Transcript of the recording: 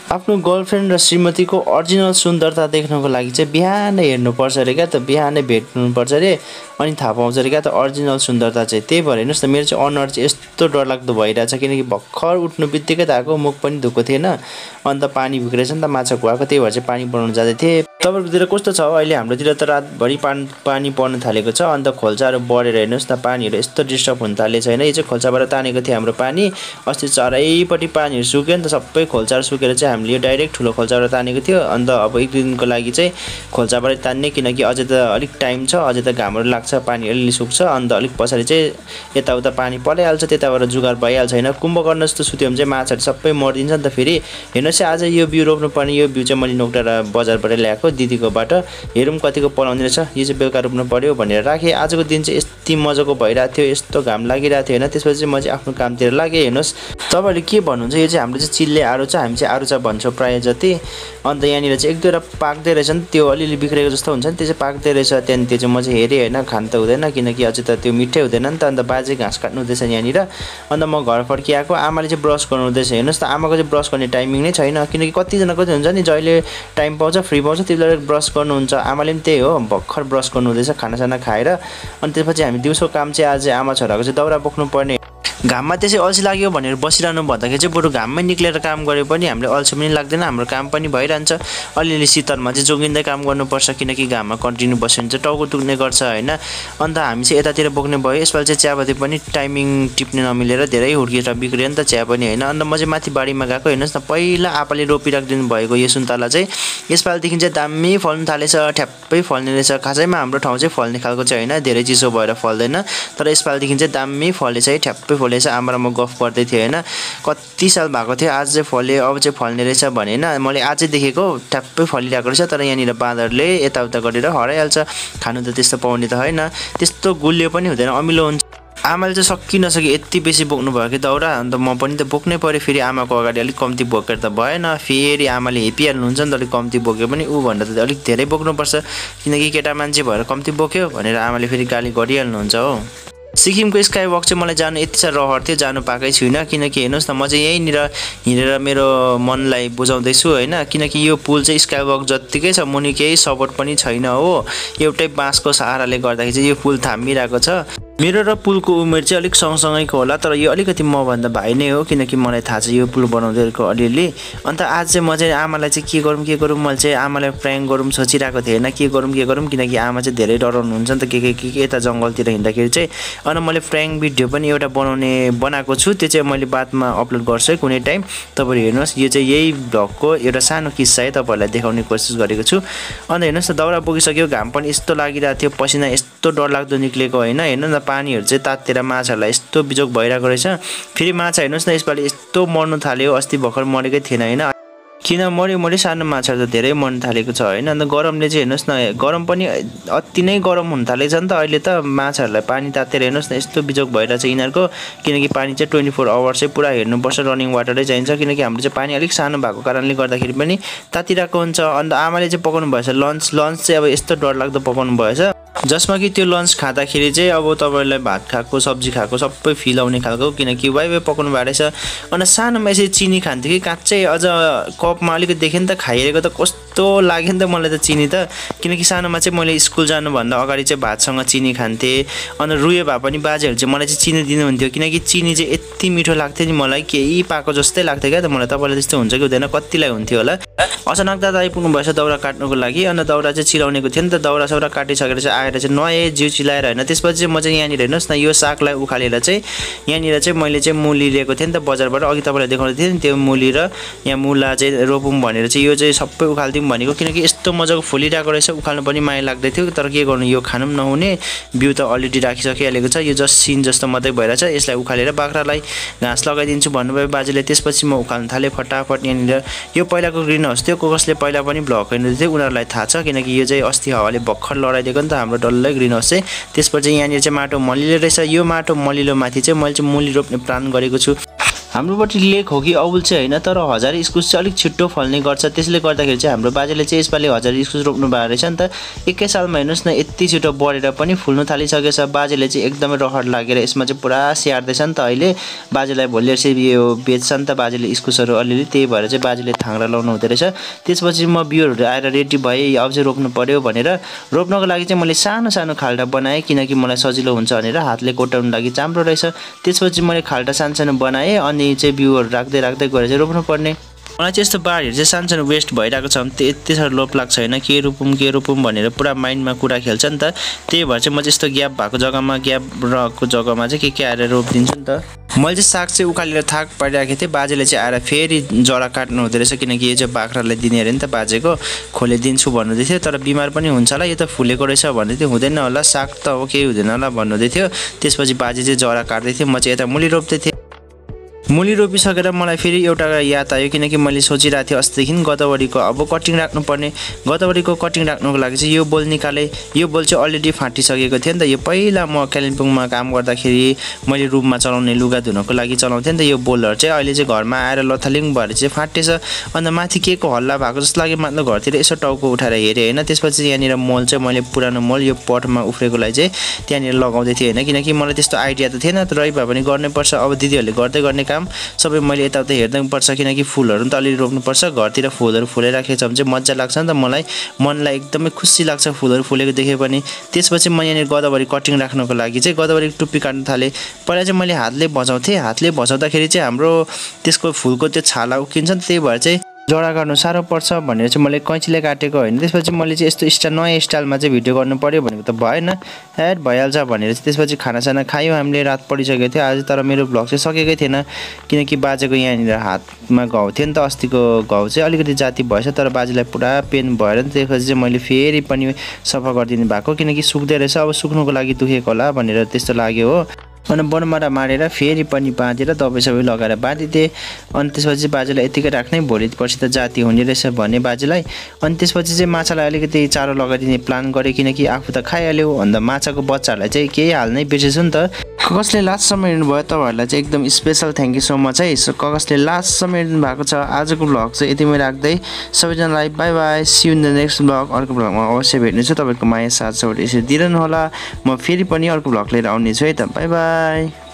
आफ्नो गर्लफ्रेन्ड र श्रीमतीको ओरिजिनल सुन्दरता देख्नको लागि चाहिँ बिहानै हेर्नुपर्छ अरे क्या त, बिहानै भेट्नुपर्छ अरे, अनि थाहा पाउँछ अरे क्या त ओरिजिनल सुन्दरता चाहिँ। त्यही भएर हेर्नुहोस् न, मेरो चाहिँ अनुहार चाहिँ यस्तो डरलाग्दो भइरहेछ, किनकि भर्खर उठ्नु बित्तिकै त आएको, मुख पनि धुएको थिएन, अन्त पानी भिक्रेछ नि त माछा खुवाएको, त्यही भएर चाहिँ पानी बनाउनु जाँदै थिएँ। तपाईँहरूकोतिर कस्तो छ अहिले? हाम्रोतिर त रातभरि पानी पर्न थालेको छ, अन्त खोल्साहरू बढेर हेर्नुहोस् न पानीहरू यस्तो डिस्टर्ब हुन थालेको छैन। यो चाहिँ खोल्साबाट तानेको थियो हाम्रो पानी, अस्ति चारैपट्टि पानीहरू सुक्यो नि त, सबै खोल्साहरू सुकेर चाहिँ हामीले यो डाइरेक्ट ठुलो खोल्साबाट तानेको थियो। अन्त अब एक दिनको लागि चाहिँ खोल्साबाट तान्ने, किनकि अझै त अलिक टाइम छ, अझै त घामहरू लाग्छ, पानी अलिअलि सुक्छ, अन्त अलिक पछाडि चाहिँ यताउता पानी परिहाल्छ, त्यताबाट जुगाड भइहाल्छ होइन। कुम्भकर्ण जस्तो सुत्यो भने चाहिँ माछाहरू सबै मरिदिन्छ नि त। फेरि हेर्नुहोस् आज यो बिउ रोप्नुपर्ने, यो बिउ चाहिँ मैले नोक्टाएर बजारबाट ल्याएको दिदीकोबाट, हेरौँ कतिको पलाउने रहेछ, यो चाहिँ बेलुका रोप्नु पऱ्यो भनेर राखेँ। आजको दिन चाहिँ यति मजाको भइरहेको थियो, यस्तो घाम लागिरहेको थियो होइन। त्यसपछि चाहिँ म चाहिँ आफ्नो कामतिर लागेँ। हेर्नुहोस् तपाईँहरूले के भन्नुहुन्छ, यो चाहिँ हाम्रो चाहिँ चिल्ले आरू छ, हामी चाहिँ आरू छ भन्छौँ प्रायः जति। अन्त यहाँनिर चाहिँ एक दुईवटा पाक्दै रहेछ नि, त्यो अलिअलि बिग्रेको जस्तो हुन्छ नि, त्यो चाहिँ पाक्दै रहेछ। त्यहाँदेखि त्यो चाहिँ म चाहिँ हेरेँ होइन, खान त हुँदैन किनकि अझै त त्यो मिठै हुँदैन नि त। अन्त बाजे घाँस काट्नु हुँदैछ यहाँनिर, अन्त म घर फर्किआएको, आमाले चाहिँ ब्रस गर्नु हुँदैछ। हेर्नुहोस् त आमाको चाहिँ ब्रस गर्ने टाइमिङ नै छैन, किनकि कतिजनाको चाहिँ हुन्छ नि जहिले टाइम पाउँछ फ्री पाउँछ त्यति बेला ब्रस गर्नुहुन्छ। आमाले पनि त्यही हो, भर्खर ब्रस गर्नु हुँदैछ खानासाना खाएर। अनि त्यसपछि हामी दिउँसो काम चाहिँ आज आमा छोराको चाहिँ दाउरा बोक्नु पर्ने। घाममा त्यसै अल्छी लाग्यो भनेर बसिरहनु भन्दाखेरि चाहिँ बरु घाममै निक्लेर काम गरे पनि हामीले अल्छी पनि लाग्दैन, हाम्रो काम पनि भइरहन्छ। अलिअलि शीतलमा चाहिँ जोगिँदै काम गर्नुपर्छ, किनकि घाममा कन्टिन्यू बस्यो भने चाहिँ टाउको दुख्ने गर्छ होइन। अन्त हामी चाहिँ यतातिर बोक्ने भयो। यसपालि चाहिँ चियापत्ती पनि टाइमिङ टिप्ने नमिलेर धेरै हुर्किएर बिग्रियो नि त चिया पनि होइन। अन्त म चाहिँ माथि बारीमा गएको, हेर्नुहोस् न पहिला आपाले रोपिराखिदिनु भएको यो सुन्तला चाहिँ यसपालिदेखि चाहिँ दामी फल्नु थालेछ, ठ्याप्पै फल्ने रहेछ। खासैमा हाम्रो ठाउँ चाहिँ फल्ने खालको चाहिँ होइन, धेरै चिसो भएर फल्दैन, तर यसपालिदेखि चाहिँ दामी फलेछ है, ठ्याप्पै फलेछ। आमा र म गफ गर्दै थिएँ होइन, कति साल भएको थियो आज चाहिँ फल्यो, अब चाहिँ फल्ने रहेछ भने होइन। मैले आजै देखेको ठ्याप्पै फलिरहेको रहेछ, तर यहाँनिर बाँदरले यताउता गरेर हराइहाल्छ। खानु त त्यस्तो पाउने त होइन, त्यस्तो गुलियो पनि हुँदैन, अमिलो हुन्छ। आमाले चाहिँ सकि नसके यति बेसी बोक्नु भयो कि दाउरा, अन्त म पनि त बोक्नै पऱ्यो। फेरि आमाको अगाडि अलिक कम्ती बोकेर त भएन, फेरि आमाले हेपिहाल्नुहुन्छ नि त, अलिक कम्ती बोक्यो पनि ऊ भन्दा त अलिक धेरै बोक्नुपर्छ, किनकि केटा मान्छे भएर कम्ती बोक्यो भनेर आमाले फेरि गाली गरिहाल्नुहुन्छ हो। सिक्किमको स्काई वक चाहिँ मलाई जानु यति साह्रो रहर थियो, जानु पाएकै छुइनँ, किनकि हेर्नुहोस् न म चाहिँ यहीँनिर हिँडेर मेरो मनलाई बुझाउँदैछु होइन। किनकि यो पुल चाहिँ स्काई वक जत्तिकै छ, मुनि केही सपोर्ट पनि छैन हो, एउटै बाँसको सहाराले गर्दाखेरि चाहिँ यो पुल थामिरहेको छ। मेरो र पुलको उमेर चाहिँ अलिक सँगसँगैको होला, तर यो अलिकति मभन्दा भाइ नै हो, किनकि मलाई थाहा छ यो पुल बनाउँदैको अलिअलि। अन्त आज चाहिँ म चाहिँ आमालाई चाहिँ के गरौँ मैले चाहिँ आमालाई प्र्याङ्क गरौँ सोचिरहेको थिएँ होइन, के गरौँ, किनकि आमा चाहिँ धेरै डराउनुहुन्छ नि त के यता जङ्गलतिर हिँड्दाखेरि चाहिँ। अनि मैले प्र्याङ्क भिडियो पनि एउटा बनाएको छु, त्यो चाहिँ मैले बादमा अपलोड गर्छु है कुनै टाइम। तपाईँहरू हेर्नुहोस्, यो चाहिँ यही भ्लगको एउटा सानो किस्सा है, तपाईँहरूलाई देखाउने कोसिस गरेको छु। अन्त हेर्नुहोस् न दाउरा बोकिसक्यो, घाम पनि यस्तो लागिरहेको थियो, पसिना यस्तो डरलाग्दो निक्लेको होइन। हेर्नु न पानीहरू चाहिँ तातेर माछाहरूलाई यस्तो बिजोग भइरहेको रहेछ। फेरि माछा हेर्नुहोस् न यसपालि यस्तो मर्नु थाल्यो, अस्ति भर्खर मरेकै थिएन होइन, किन मऱ्यो सानो माछाहरू त धेरै मर्नु थालेको छ होइन। अन्त गरमले चाहिँ हेर्नुहोस् न, गरम पनि अति नै गरम हुन थालेको छ नि त अहिले त। माछाहरूलाई पानी तातेर हेर्नुहोस् न यस्तो बिजोग भइरहेछ यिनीहरूको, किनकि पानी चाहिँ 24 आवर्स चाहिँ पुरा हेर्नुपर्छ, रनिङ वाटरै चाहिन्छ, किनकि हाम्रो चाहिँ पानी अलिक सानो भएको कारणले गर्दाखेरि पनि तातिरहेको हुन्छ। अन्त आमाले चाहिँ पकाउनु भएछ लन्च चाहिँ अब यस्तो डरलाग्दो पकाउनु भएछ, जसमा कि त्यो लन्च खाँदाखेरि चाहिँ अब तपाईँलाई भात खाएको सब्जी खाएको सबै फिल आउने खालको, किनकि वाइ पकाउनु भएको रहेछ। अन्त सानोमा यसरी चिनी खान्थ्यो कि काँच्चै, अझ कपमा अलिकति देखेँ नि त, खाइरहेको त कस्तो लाग्यो नि त मलाई त चिनी त। किनकि सानोमा चाहिँ मैले स्कुल जानुभन्दा अगाडि चाहिँ भातसँग चिनी खान्थेँ, अन्त रुयो भए पनि बाजेहरू चाहिँ मलाई चाहिँ चिनी दिनुहुन्थ्यो, किनकि चिनी चाहिँ यति मिठो लाग्थ्यो नि मलाई, केही पाएको जस्तै लाग्थ्यो क्या त मलाई। तपाईँलाई त्यस्तो हुन्छ कि हुँदैन, कतिलाई हुन्थ्यो होला। अचानक दादा आइपुग्नु भएछ दाउरा काट्नुको लागि, अन्त दाउरा चाहिँ चिलाउनेको थियो नि त, दाउरा साउरा काटिसकेर चाहिँ आएर चाहिँ नुहाएँ जिउ चिलाएर होइन। त्यसपछि चाहिँ म चाहिँ यहाँनिर हेर्नुहोस् न यो सागलाई उखालेर चाहिँ यहाँनिर चाहिँ मैले चाहिँ मुली लिएको थिएँ नि त बजारबाट, अघि तपाईँलाई देखाउँदै थिएँ नि त्यो मुली र यहाँ मुला चाहिँ रोपौँ भनेर चाहिँ यो चाहिँ सबै उखालिदिउँ भनेको, किनकि यस्तो मजाको फुलिरहेको रहेछ, उखाल्नु पनि माया लाग्दै थियो। तर के गर्नु, यो खानु पनि नहुने, बिउ त अलरेडी राखिसकिहालेको छ, यो जस्ट सिन जस्तो मात्रै भइरहेछ, यसलाई उखालेर बाख्रालाई घाँस लगाइदिन्छु भन्नुभयो बाजेले। त्यसपछि म उखाल्न थालेँ फटाफट। यहाँनिर यो पहिलाको ग्रिन हाउस थियो, कसले पहिला पनि भ्लग हेर्नु थियो उनीहरूलाई थाहा छ, किनकि यो चाहिँ अस्ति हावाले भर्खर लडाइदिएको नि त हाम्रो डल्लै ग्रिन हाउस चाहिँ। त्यसपछि यहाँनिर चाहिँ माटो मलिलो रहेछ, यो माटो मलिलो माथि चाहिँ मैले चाहिँ मुली रोप्ने प्लान गरेको छु। हाम्रोपट्टि लेक हो कि औल चाहिँ होइन, तर हजारी इस्कुस चाहिँ अलिक छिट्टो फल्ने गर्छ। त्यसले गर्दाखेरि चाहिँ हाम्रो बाजेले चाहिँ यसपालि हजारी इस्कुस रोप्नु भएको रहेछ नि त। एकै सालमा हेर्नुहोस् न यति छिटो बढेर पनि फुल्नु थालिसकेछ। बाजेले चाहिँ एकदमै रहर लागेर यसमा चाहिँ पुरा स्याहार्दैछ नि त अहिले। बाजेलाई भोलि पर्सि यो बेच्छ नि त बाजेले इस्कुसहरू अलिअलि, त्यही भएर चाहिँ बाजेले थाङ्रा लाउनु हुँदो रहेछ। त्यसपछि म बिउहरू आएर रेडी भएँ, अब चाहिँ रोप्नु पर्यो भनेर। रोप्नको लागि चाहिँ मैले सानो सानो खाल्डा बनाएँ किनकि मलाई सजिलो हुन्छ भनेर, हातले कोट्याउनु लागि चाम्रो रहेछ। त्यसपछि मैले खाल्डा सानो सानो बनाएँ अनि चाहिँ बिउहरू राख्दै राख्दै गएर चाहिँ रोप्नुपर्ने। मलाई चाहिँ यस्तो बारीहरू चाहिँ सानो सानो वेस्ट भइरहेको छ भने यति साह्रो लोभ लाग्छ होइन, के रोपौँ भनेर पुरा माइन्डमा कुरा खेल्छ नि त। त्यही भएर चाहिँ म चाहिँ यस्तो ग्याप भएको जग्गामा, ग्याप रहेको जग्गामा चाहिँ के आएर रोपिदिन्छु नि त। मैले चाहिँ साग चाहिँ उखालेर थाक पारिराखेको थिएँ। बाजेले चाहिँ आएर फेरि जरा काट्नु हुँदो रहेछ किनकि यो चाहिँ बाख्रालाई दिने अरे नि त बाजेको, खोले दिन्छु भन्नुहुँदै थियो। तर बिमार पनि हुन्छ होला, यो त फुलेको रहेछ भन्दै थियो, हुँदैन होला साग त अब केही हुँदैन होला भन्नुहुँदै थियो। त्यसपछि बाजे चाहिँ जरा काट्दै थियो, म चाहिँ यता मुली रोप्दै थिएँ। मुली रोपिसकेर मलाई फेरि एउटा याद आयो किनकि मैले सोचिरहेको थिएँ अस्तिदेखि गदावरीको अब कटिङ राख्नुपर्ने। गदावरीको कटिङ राख्नुको लागि चाहिँ यो बोल निकालेँ। यो बोल चाहिँ अलरेडी फाटिसकेको थियो नि त। यो पहिला म कालिम्पोङमा काम गर्दाखेरि मैले रुममा चलाउने लुगा धुनको लागि चलाउँथेँ नि त। यो बोलहरू चाहिँ अहिले चाहिँ घरमा आएर लथालिङ भएर चाहिँ फाटेछ। अन्त माथि के को हल्ला भएको जस्तो लाग्यो, मतलब घरतिर यसो टाउको उठाएर हेरेँ होइन। त्यसपछि यहाँनिर मल चाहिँ मैले पुरानो मल यो पटमा उफ्रेकोलाई चाहिँ त्यहाँनिर लगाउँदै थिएँ होइन, किनकि मलाई त्यस्तो आइडिया त थिएन। तर भए पनि गर्नैपर्छ, अब दिदीहरूले गर्दै गर्ने काम सबै मैले यताउता हेर्दै पर्छ किनकि फुलहरू त अलिअलि रोप्नुपर्छ। घरतिर फुलहरू फुलिराखेको छ भने चाहिँ मजा लाग्छ नि त, मनलाई एकदमै खुसी लाग्छ फुलहरू फुलेको देखे पनि। त्यसपछि म यहाँनिर गदावरी कटिङ राख्नको लागि चाहिँ गदावरी टुप्पी काट्न थालेँ। पहिला चाहिँ मैले हातले भजाउँथेँ, हातले भजाउँदाखेरि चाहिँ हाम्रो त्यसको फुलको त्यो छाला उक्किन्छ नि, त्यही भएर चाहिँ जरा गर्नु साह्रो पर्छ भनेर चाहिँ मैले कैँचीले काटेको होइन। त्यसपछि मैले चाहिँ यस्तो नयाँ स्टाइलमा चाहिँ भिडियो गर्नु पऱ्यो भनेको त भएन, भइहाल्छ भनेर चाहिँ त्यसपछि खानासाना खायौँ हामीले। रात परिसकेको थियो आज, तर मेरो भ्लग चाहिँ सकेकै थिएन किनकि बाजेको यहाँनिर हातमा घाउ थियो नि त। अस्तिको घाउ चाहिँ अलिकति जाती भएछ, तर बाजेलाई पुरा पेन भएर नि त्यसपछि चाहिँ मैले फेरि पनि सफा गरिदिनु भएको किनकि सुक्दै रहेछ। अब सुक्नुको लागि दुखेको होला भनेर त्यस्तो लाग्यो हो। अनि बनमारा मारेर फेरि पनि बाँधेर दबाई सबै लगाएर बाँधिदिएँ। अनि त्यसपछि बाजेलाई यतिकै राख्ने, भोलि पर्सि त जाती हुने रहेछ भने बाजेलाई। अनि त्यसपछि चाहिँ माछालाई अलिकति चारो लगाइदिने प्लान गरेँ किनकि आफू त खाइहाल्यो, अन्त माछाको बच्चाहरूलाई चाहिँ केही हाल्नै बिर्सेछु नि त। कसले लास्टसम्म हेर्नुभयो तपाईँहरूलाई चाहिँ एकदम special thank you so much है। कसले लास्टसम्म हेर्नु भएको छ। आजको भ्लग चाहिँ यतिमै राख्दै सबैजनालाई bye bye, see you in the next vlog. अर्को भ्लगमा अवश्य भेट्नेछु। तपाईँको माया साथ सपोर्ट यसरी दिइरहनु होला। म फेरि पनि अर्को भ्लग लिएर आउनेछु है त। By by.